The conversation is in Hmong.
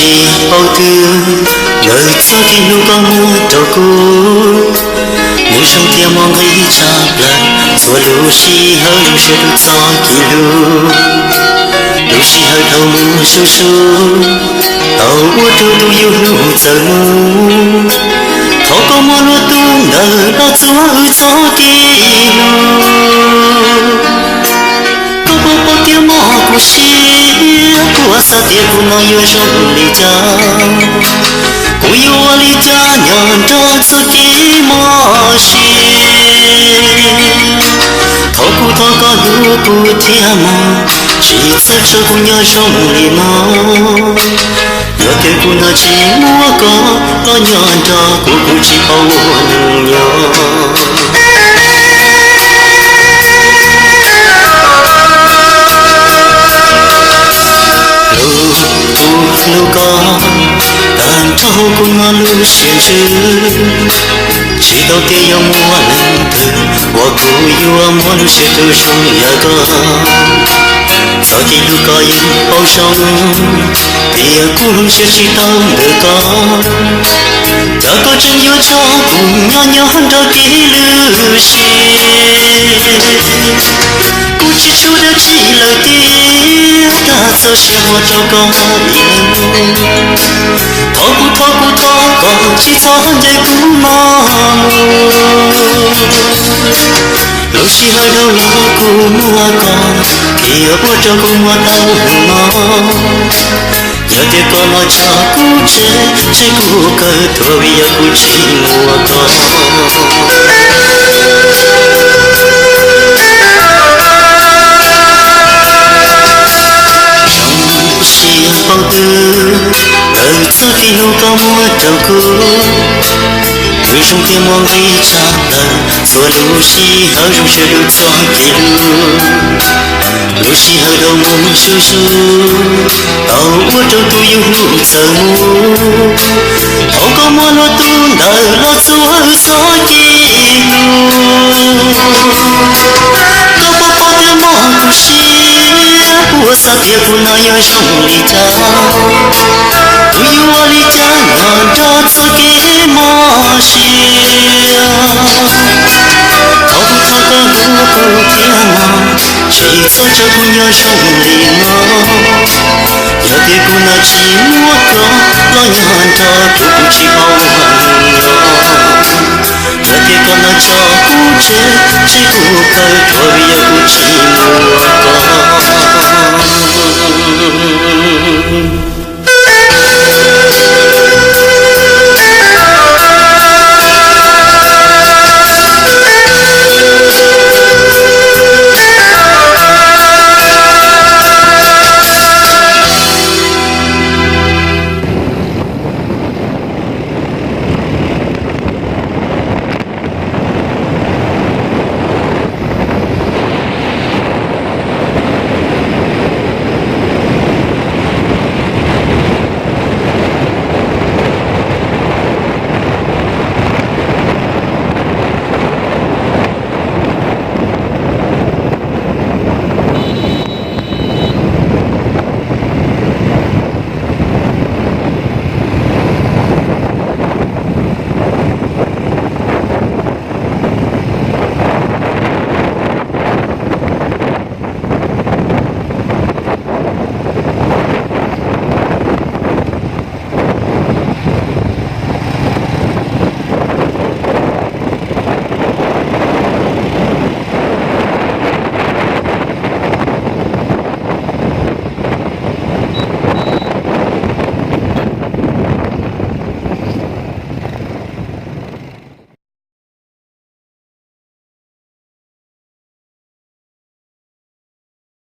Tsis paub twg, lawm txoj kev hlub koj muab rau kuv, nws zoo thiab mob nqis tshaj plaws, txhua lub sij hawm zoo siab rau txoj kev hlub. Lub sij hawm dhau mus zuj zus, tau ua rau tus yus hlub txawm mus. Thov koj muab luag tus ntawd los txuas wb txoj kev hlub. Koj puas paub tias mob kuv siab, kuv xav tias kuv no yuav zoo li cas, kuv yuav ua li cas nyob nrog txoj kev mob siab. Thov kuv thov koj hlub kuv thiab mog, tsis txhob tso kuv nyob zoo li no. Yog tias kuv no tsis muaj koj los nyob nrog kuv, kuv tsis paub ua neej nyob. Hlub kuv hlub koj, tag nrho kuv no lub siab ntsws. Tsis tau tias yuav muaj leej twg uas kuv yuav muab lub siab rau zoo li koj. Txoj kev hlub koj yeej paub zoo, tias kuv hloov siab tsis tau ntawm koj. Cas koj tseem yuav tso kuv nyob nyob nrog kev lwm sim. Kuv tsis tshuav dab tsi lawm tiag, tag txoj sia ua rau koj li. Thov kuv thov kuv thov koj tsis txhob ncaim kuv mog mus. Lub sij hawm dhau los kuv muaj koj, thiaj ua rau kuv muaj tau hnub no. Yog tias koj los tso kuv tseg, tseg kuv kawg thuam vim yog kuv tsis muaj koj. Zoo siab paub twg, lawm txoj kev hlub koj muab rau kuv. Nws zoo thiab mob nqis tshaj plaws, txhua lub sij hawm zoo siab rau txoj kev hlub. Lub sij hawm dhau mus zuj zus, tau ua rau tus yus hlub txawm mus. Thov koj muab luag tus ntawd los txuas wb txoj kev hlub. Koj puas paub tias mob kuv siab, puas xav tias kuv no yuav zoo li cas, kuv yuav ua li cas nyob nrog txoj kev mob siab. Thov kuv thov koj hlub kuv thiab mog, tsis txhob tso kuv nyob zoo li no. Yog tias kuv no tsis muaj koj los nyob nrog kuv, kuv tsis paub ua neej nyob. Yog tias koj no tso kuv tseg, tseg kuv kawg thuam vim yog kuv tsis muaj koj.